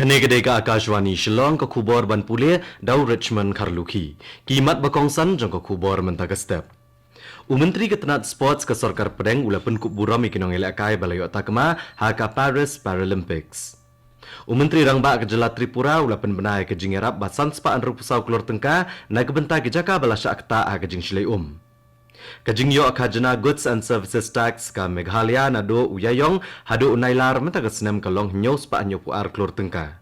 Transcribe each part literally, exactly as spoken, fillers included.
Ne ka dei ka Akashvani Shillong, ka khubor ban pule da u Richmond Kharlukhi. Ki mat ba kongsan jong ka khubor mynta ka step. U Myntri ka tnat Sports ka Sorkar Pdeng u la pynkup burom ïa ki nongïalehkai ba la ïoh takma ha ka Paris Paralympics. U Myntri Rangbah ka Jylla Tripura u la pynbna ïa ka jingïarap ba san spah hynriew phew saw klur tyngka na ka bynta ki jaka ba la shah ktah ha ka jingshlei um. Ka jingïoh khajna Goods and Services Tax ka Meghalaya naduh u Ïaïong haduh u Nailar mynta ka snem ka long hynñiew spah hynñiew phew ar klur tyngka.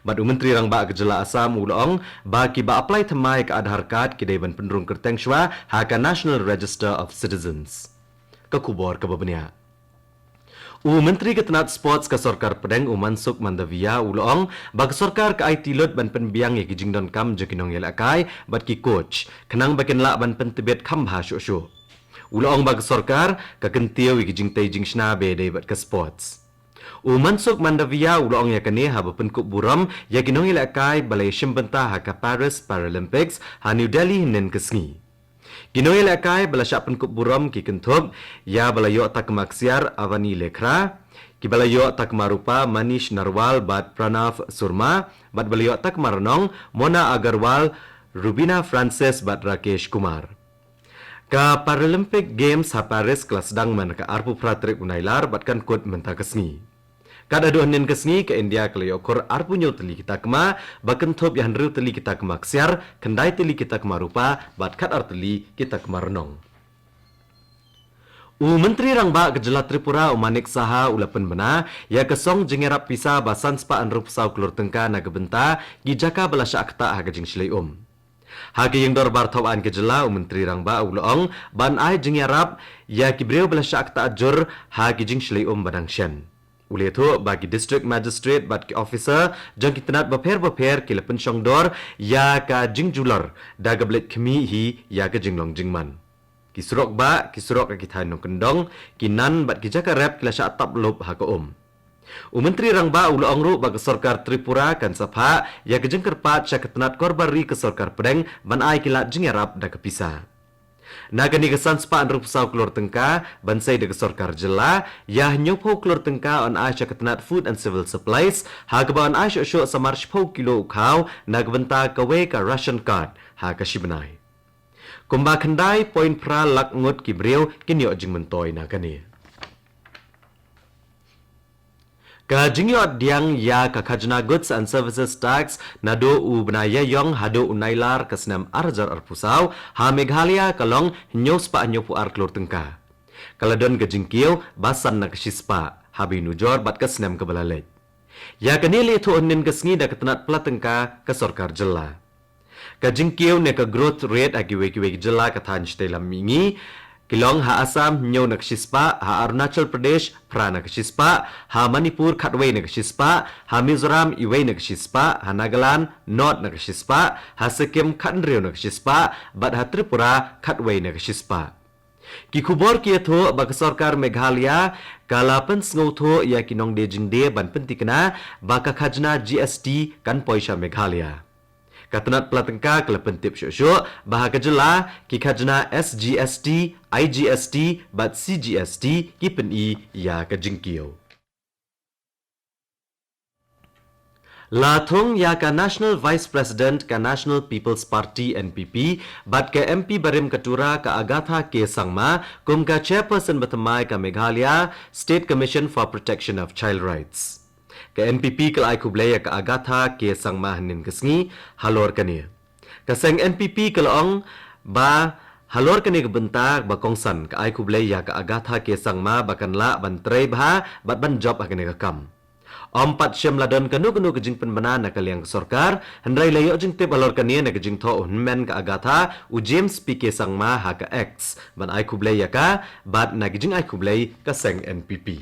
Bad u Myntri Rangbah ka Jylla Assam u la ong ba kiba apply thymmai ka Aadhaar card ki dei ban pynrung kyrteng shuwa ha ka National Register of Citizens. Ka khubor kaba bniah. U Myntri ka tnat Sports ka Sorkar Pdeng u Mansukh Mandaviya u la ong ba ka sorkar ka aiti lut ban pynbiang ïa ki jingdonkam jong ki nongïalehkai bad ki coach khnang ba kin lah ban pyntbit kham bha shuh shuh. U la ong ba ka sorkar ka kyntiew ïa ki jingtei jingshna ba ïadei bad ka sports. U Mansukh Mandaviya u la ong ïa kane haba pynkup burom ïa ki nongïalehkai ba la ïashim bynta ha ka Paris Paralympics ha New Delhi hynnin ka sngi. Ki nongïalehkai ba la shah pynkup burom ki kynthup ïa ba la ïoh takma ksiar Avani Lekhara, kiba la ïoh takma rupa Manish Narwal bad Pranav Surma, bad ba la ïoh takma rnong Mona Agarwal, Rubina Francis bad Rakesh Kumar. Ka Paralympic Games ha Paris ka la sdang man ka arphew phra tarik u Nailar bad kan kut mynta ka sngi. Kat haduh hynnin ka sngi ka India ka la ïoh khur arphew hynñiew tylli ki takma, ba kynthup ïa hynriew tylli ki takma ksiar, khyndai tylli ki takma rupa bad khatar tylli ki takma rnong. U Myntri Rangbah ka Jylla Tripura u Manik Saha u la pynbna ïa ka song jingïarap pisa ba san spah hynriew phew saw klur tyngka na ka bynta ki jaka ba la shah ktah ha ka jingshlei um. Ha ka ïingdorbar thawaiñ ka jylla u Myntri Rangbah u la ong ban ai jingïarap ïa ki briew ba la shah ktah jur ha ki jingshlei um ba dang shen. U la ïathuh ba ki District Magistrate bad ki officer jong ki tnat bapher bapher ki la pynshong dor ïa ka jingjulor da kaba leit khmih hi ïa ka jinglong jingman. Ki surok bah, ki surok ha ki thaiñ nongkyndong, ki nan bad ki jaka rep ki la shah tap lup ha ka um. U Myntri Rangbah u la ong ruh ba ka sorkar Tripura kan sa phah ïa ka jingkyrpad sha ka tnat korbar ri ka Sorkar Pdeng ban ai ki lad jingïarap da ka pisa. Na kane ka san spah hynriew phew saw klur tyngka ban sei da ka sorkar jylla, ïa hynñiew phew klur tyngka yn ai sha ka tnat Food and Civil Supplies, ha kaba yn ai shuh shuh samar shiphew kilo u khaw na ka bynta kawei ka ration card ha ka shi bnai. Kumba khyndai point phra lak ngut ki briew kin ïoh jingmyntoi na kane. Ka jingïoh pdiang ïa ka khajna Goods and Services Tax naduh u bnai Ïaïong haduh u Nailar ka snem ar hajar arphew saw ha Meghalaya ka long hynñiew spah hynñiew phew ar klur tyngka. Ka la don ka jingkiew ba san na ka shi spah haba ïanujor bad ka snem kaba la leit. Ïa kane la ïathuh hynnin ka sngi da ka tnat pla tyngka ka sorkar jylla. Ka jingkiew ne ka growth rate ha kiwei kiwei ki jylla ka thaiñ shatei lam mihngi ki long ha Assam hynñiew na ka shi spah, ha Arunachal Pradesh phra na ka shi spah, ha Manipur khatwei na ka shi spah, ha Mizoram iwei na ka shi spah, ha Nagaland nod na ka shi spah, ha Sikkim khathynriew na ka shi spah, bad ha Tripura khatwei na ka shi spah. Ki khubor ki ïathuh ba ka sorkar Meghalaya ka la pynsngewthuh ïa ki nongdie jingdie ban pynthikna ba ka khajna G S T kan poi sha Meghalaya. Ka tnat pla tyngka ka la pyntip shuh shuh ba ha ka jylla ki khajna S G S T, I G S T bad C G S T ki pyni ïa ka jingkiew. La thung ïa ka National Vice President ka National People's Party N P P bad ka M P barim ka Tura ka Agatha K Sangma kum ka Chairperson bathymmai ka Meghalaya State Commission for Protection of Child Rights. Ka N P P ka la ai khublei ïa ka Agatha K Sangma hynnin ka sngi halor kane. Ka seng N P P ka la ong ba halor kane ka bynta ba kongsan ka ai khublei ïa ka Agatha K Sangma ba kan lah ban trei bha bad ban jop ha kane ka kam. Ym pat shym la don kano kano ka jingpynbna na ka liang ka sorkar, hynrei la ïoh jingtip halor kane na ka jingthoh u hynmen ka Agatha, u James P K Sangma ha ka X, ban ai khublei ïa ka bad na ka jingai khublei ka seng N P P.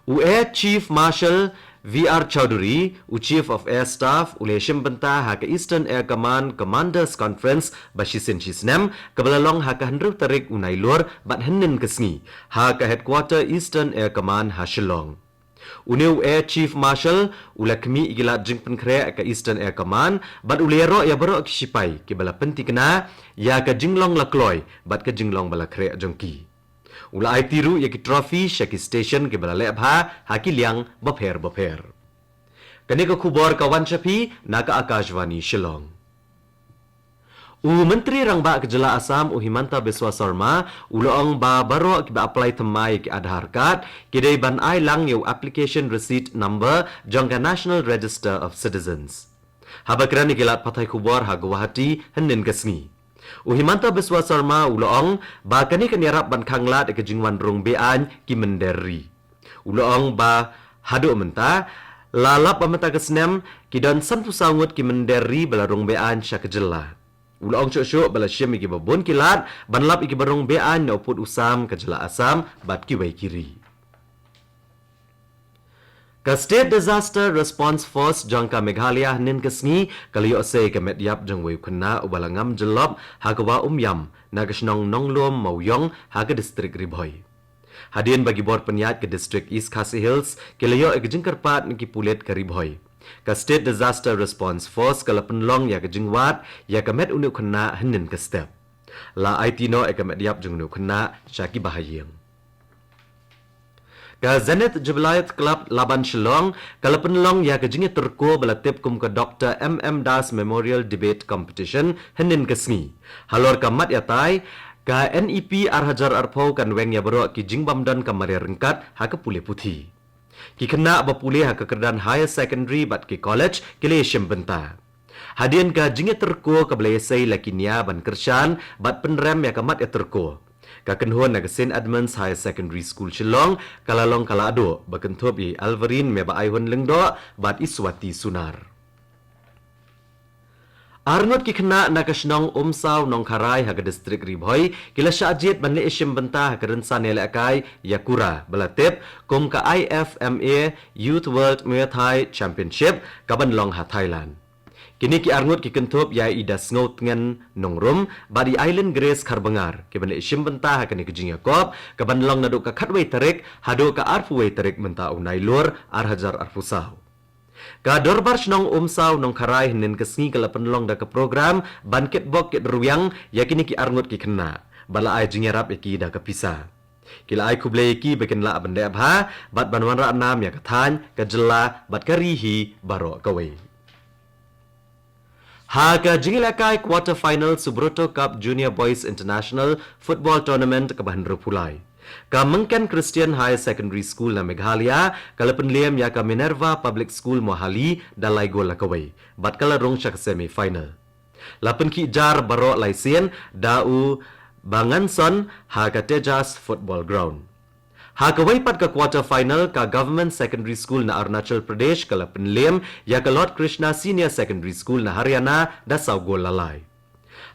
U Air Chief Marshal V R Chaudhary, u Chief of Air Staff, u la shim bynta ha ka Eastern Air Command Commanders Conference ba shisien shi snem, kaba la long ha ka hynriew tarik u Nailur bad hynnin ka sngi ha ka headquarter Eastern Air Command ha Shillong. Une u Air Chief Marshal u la khmih ïa ki lad jingpynkhreh ka Eastern Air Command bad u la ïaroh ïa baroh ki shipai kiba la pynthikna ïa ka jinglong la kloi bad ka jinglong ba la khreh jong ki. U la aiti ruh ïa ki trophy sha ki station kiba la leh bha ha ki liang bapher bapher. Kane ka khubor ka wan sha phi na ka Akashvani Shillong. U Myntri Rangbah ka Jylla Assam, u Himanta Biswa Sarma, u la ong ba baroh kiba apply thymmai ïa ki Aadhaar card ki dei ban ai lang ïa u application receipt number jong ka National Register of Citizens. Haba kren ïa ki lad pathai khubor ha Guwahati hynnin ka sngi, u Himanta Biswa Sarma u la ong ba kane kan ïarap ban khanglad ïa ka jingwan rung be-aiñ ki mynder ri. U la ong ba haduh mynta, la lap ba mynta ka snem, ki don sanphew saw ngut ki mynder ri ba la rung be-aiñ sha ka jylla. U la ong shuh shuh ba la shim ïa kiba bun ki lad ban lap ïa kiba rung be-aiñ na u pud u sam ka jylla Assam bad kiwei ki ri. Ka State Disaster Response Force jong ka Meghalaya hynnin ka sngi ka la ïoh sei ka met ïap jong uwei u khynnah uba la ngam jyllop ha ka wah Umïam na ka shnong Nonglum Mawiong ha ka distrik Ri Bhoi. Hadien ba ki bor pynïaid ka distrik East Khasi Hills ki la ïoh ïa ka jingkyrpad na ki pulit ka Ri Bhoi, ka State Disaster Response Force ka la pynlong ïa ka jingwad ïa ka met une u khynnah hynnin ka step. La aiti noh ïa ka met ïap jong une u khynnah sha ki bahaïing. Ka Zenith Jubilee Club Laban Shillong ka la pynlong ïa ka jingïatyrko ba la tip kum ka Doctor M M Das Memorial Debate Competition hynnin ka sngi. Halor ka mat ïatai, ka N E P ar hajar arphew kan weng ïa baroh ki jingbym don ka mareh ryngkat ha ka pule puthi. Ki khynnah ba pule ha ka kyrdan higher secondary bad ki college ki la ïashim bynta. Hadien ka jingïatyrko kaba la ïasei la ki nia ban kyrshan bad pynrem ïa ka mat ïatyrko, ka kynhun na ka Saint Edmund's Higher Secondary School Shillong ka la long ka la duh ba kynthup ïa i Alvarine Mebaihun Lyngdoh bad i Swati Sunar. Ar ngut ki khynnah na ka shnong Umsaw Nongkharai ha ka distrik Ri Bhoi ki la shah jied ban leit ïashim bynta ha ka rynsan ïalehkai ïa kura ba la tip kum ka I F M A Youth World Muay Thai Championship kaban long ha Thailand. Kine ki ar ngut ki kynthup ïa i Dasngewtngen Nongrum bad i Island Grace Kharbangar kiban leit ïashim bynta ha kane ka jingïakop kaban long naduh ka khatwei tarik haduh ka arphew wei tarik mynta u Nailur ar hajar arphew saw. Ka Dorbar Shnong Umsaw Nongkharai hynnin ka sngi ka la pynlong da ka program ban kitbok kitrwiang ïa kine ki ar ngut ki khynnah bad la ai jingïarap ïa ki da ka pisa. Ki la ai khublei ïa ki ba kin lah ban leh bha bad ban wanrah nam ïa ka thaiñ, ka jylla bad ka ri hi baroh kawei. Ha ka jingïalehkai quarter final Subroto Cup Junior Boys International Football Tournament kaba hynriewphew lai, ka Myngken Christian Higher Secondary School na Meghalaya ka la pynliem ïa ka Minerva Public School Mohali da lai gol la kawei bad ka la rung sha ka semi final. La pynkhih jar baroh lai sien da u Banganson ha ka Tejas Football Ground. Ha kawei pat ka quarter final, ka Government Secondary School na Arunachal Pradesh ka la pynliem ïa ka Lord Krishna Senior Secondary School na Haryana da saw gol la lai.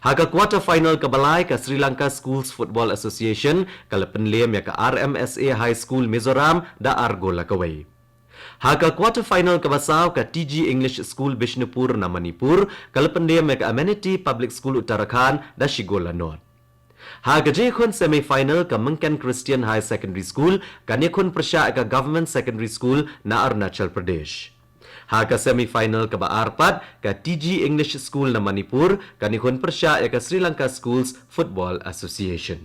Ha ka quarter final kaba lai, ka Sri Lanka Schools Football Association ka la pynliem ïa ka R M S A High School Mizoram da ar gol la kawei. Ha ka quarter final kaba saw, ka T G English School Bishnupur na Manipur ka la pynliem ïa ka Amenity Public School Uttarakhand da shi gol la nod. Ha ka jingïakhun semi final, ka Myngken Christian Higher Secondary School kan ïakhun pyrshah ïa ka Government Secondary School na Arunachal Pradesh. Ha ka semi final kaba ar pat, ka T G English School na Manipur kan ïakhun pyrshah ïa ka Sri Lanka Schools Football Association.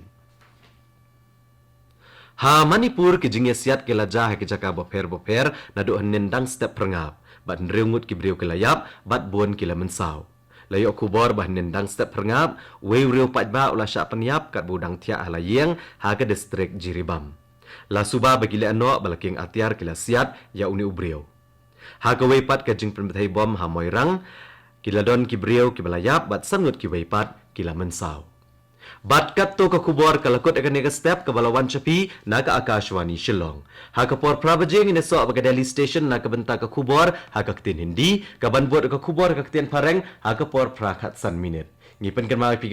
Ha Manipur, ki jingïasiat ki la jia ha ki jaka bapher bapher naduh hynnin dang step phyrngab, bad hynriew ngut ki briew ki la ïap bad bun ki la mynsaw. La ïoh khubor ba hynnin dang step phyrngab, uwei u riew paidbah u la shah pynïap katba u dang thiah ha la ïing ha ka distrik Jiribam. La suba ba ki lehnoh ba la kieng atiar ki la siat ïa une u briew. Ha kawei pat ka jingpynbthei bom ha Moirang, ki la don ki briew kiba la ïap bad san ngut kiwei pat ki la mynsaw. Bad katto ka khubor ka la kut ha kane ka step kaba la wan sha phi na ka Akashvani Shillong. Ha ka por phra baje ngin ïasoh bad ka Delhi Station na ka bynta ka khubor ha ka ktien Hindi, kaban bud ka khubor ha ka ktien Phareng ha ka por phra khatsan minit. Ngi pynkynmaw ïa phi